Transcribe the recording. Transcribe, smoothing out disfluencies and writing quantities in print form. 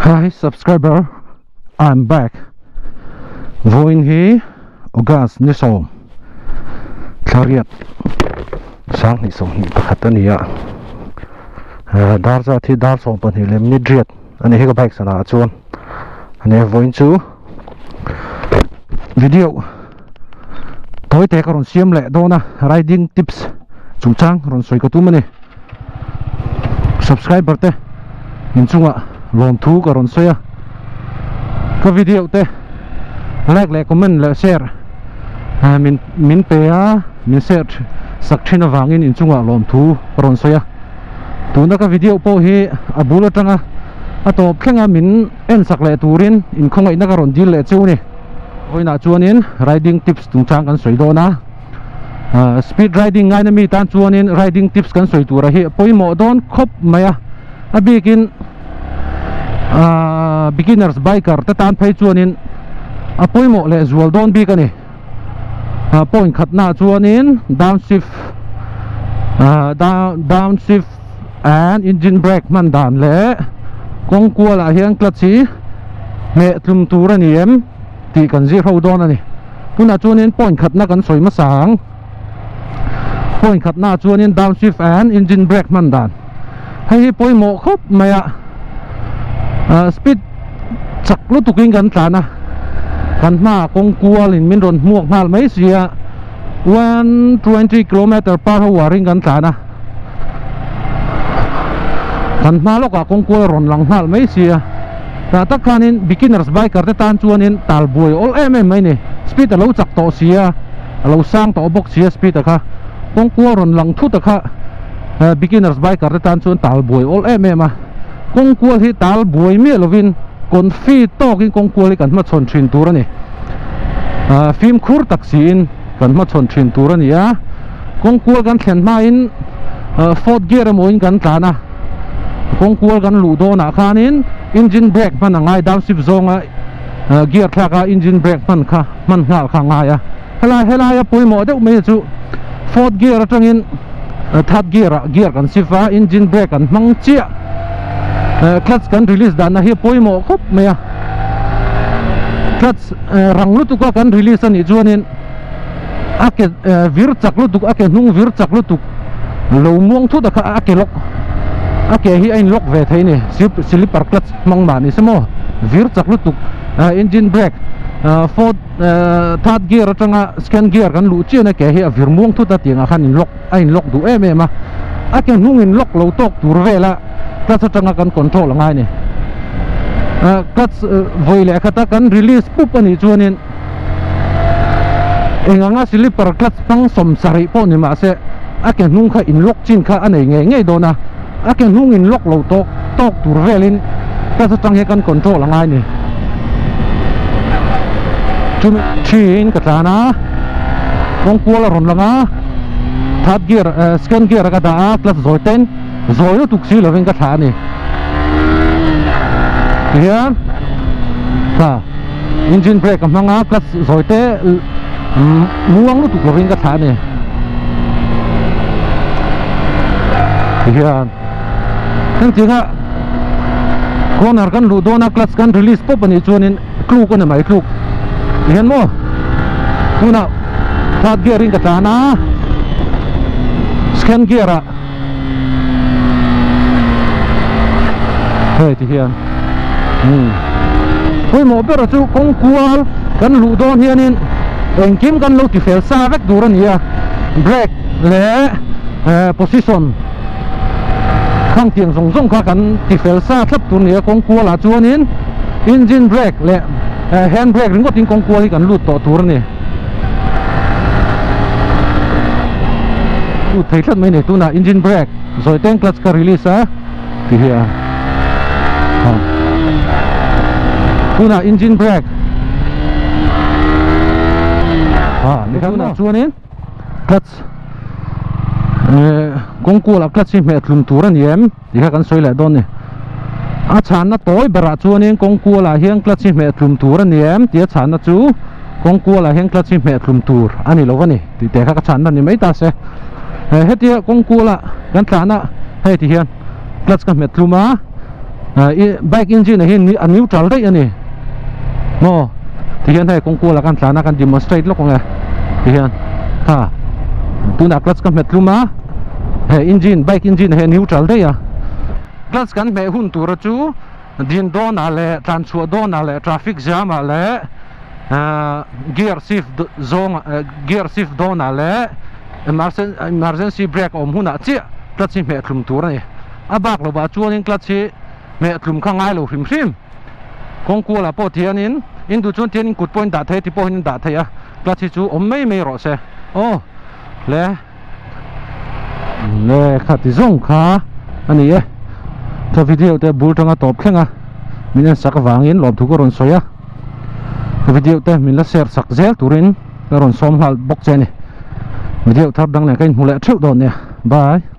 Hi subscriber I'm back Vawiin hi August ni sawm thla riat 20 21 a ni a dar zat hi dar 12 leh minute riat a ni hi ka bike sana ah chuan a ni vawiin chu video tawi te ka rawn siam leh dawn a riding tips chungchang rawn sawi ka tum a ni subscriber te inchungah lawmthu ka rawn sawi a ka video te like leh comment leh share min min pe a min share sak thin avangin inchungah lawmthu ka rawn sawi a tuna ka video pawh hi a bul atanga a tawp thlenga min en sak leh turin inkhawngaihna ka rawn dil leh cheu a ni. Vawiinah chuanin riding tips chungchang kan sawi dawn a, speed riding ngaina mi tan chuanin riding tips kan sawi tura hi a pawimawh dawn khawp mai a, a bikin beginners biker te tan phei chuanin a pawimawh leh zual dawn bik a ni. Point khatnaah chuanin down shift down shift and engine brake hman dan leh kawng kualah hian clutch hi hmeh tlum tur a ni em tih kan zir ho dawn a ni. Tunah chuanin point khatna kan sawi hmasa ang. Point khatnaah chuanin down shift and engine brake hman dan. Hei hi pawimawh khawp mai a, speed chak lutukin kan tlan a, kan hmaah kawng kualin min rawn hmuak nghal mai si a, 120 kilometer per hour in kan tlan a, kan hma lawkah kawng kual a rawn lang nghal mai si a, tah tak khanin beginners biker te tan chuanin tal buai awl em em mai ni, speed a lo chak tawh si a, a lo sang tawh bawk si a speed a kha, kawng kual rawn lang thut a kha. Beginners biker te tan chuan tal buai awl em em a, kawng kual hi tal buai miah lovin confi tawkin kawng kual hi kan hmachhawn thin tur a ni. Fimkhur tak siin kan hmachhawn thin tur a ni a, kawng kual kan thlen hmain fourth gear emawin kan tlan a, kawng kual kan luh dawnah khanin engine brake hman a ngai, down shift zawnga gear thlaka engine brake hman kha hman nghal kha a ngai a. Helai helaia pawimawh deuh mai chu fourth gear atangin third gear ah gear kan shift a engine brake an hmang chiah clutch kan release danna hi pawimawh khawp mai a clutch rang lutuk a kan release a nih chuanin a ke vir chak lutuk a ke hnung vir chak lutuk lo muang thut a kha a ke lock a ke hi a in lock ve thei a ni slipper clutch hmang mah ni se maw vir chak lutuk engine brake fourth Third gear atanga second gear kan luh chian a ke hi a vir muang thut a tiangah khan in lock a in lock duh em em a a ke hnung in lock lo tawk tur vela clutch atanga kan control a ngai a ni clutch vawi leh khata kan release pup a nih chuanin eng anga slipper clutch hmang sawm sarih pawh ni mahse a ke hnung kha in lock chin kha a nei ngei ngei dawn a a ke hnung in lock lo tawk tawk tur velin clutch atang hian kan control a ngai a ni chumi thiin ka tlan a kawng kual a rawn lang a third gear eh second gear a ka dah a clutch zawi ten zawi lutuk si lovin ka thlah a ni tihian tha engine brake a hmang a clutch zawi te muang lutuk lovin ka thlah a ni tihian hengtianga corner kan luh dawn a clutch kan release pawp a nih chuanin tluk a ni mai tluk tihian maw tunah third gear in ka tlan a second gear ah hei tihian umm pawimawh ber chu kawng kual kan luh dawn hianin engkim kan lo ti fel sa vek tur a ni a brake leh eh position khang tiang zawng zawng kha kan ti fel sa thlap tur a ni a kawng kualah chuanin engine brake leh hand brake ringawtin kawng kual hi kan lut tawh tur a ni. Lut thei tlat mai a ni tunah engine brake zawi teng clutch ka release a ti hi a tunah engine brake a tunah chuanin clutch eh kawng kualah clutch hi hmeh tlum tur a ni em tih kha kan sawi leh dawn a ni a chhanna tawi berah chuanin kawng kualah hian clutch hi hmeh tlum tur a ni em tih a chhanna chu kawng kualah hian clutch hi hmeh tlum tur a ni lo a ni tih te kha ka chhanna ni mai ta se hetia kawng kuala kan tlan a hei ti hian clutch ka hmet tlum a. Bike engine ah hian a neutral daih a ni maw tihian hei kawng kual ah khan tlan a kan demonstrate lawk ang e tihian kha tunah clutch ka hmet tlum a he engine bike engine ah hian neutral daih a clutch kan hmeh hun tura chu din dawnah leh tlan chhuah dawnah leh traffic jam ah leh gear shift zawng gear shift dawnah leh emergency brake a awm hunah chiah clutch hi hmeh thlum tur a ni a bak lovah chuanin clutch hi hmeh thlum kha ngai lo hrim hrim kawng kualah pawh tihianin in duh chuan tihianin kut pawhin dah thei a ti pawhin in dah thei a clutch hi chu awm mai mai rawh se aw le le kha ti zawng kha a ni e ka video te bul tanga tawp thleng a min en sak avangin lawmthu ka rawn sawi a ka video te min la share sak zel turin ka rawn sawm nghal bawk che a ni video thar dang nen ka inhmu leh theuh dawn nia bye.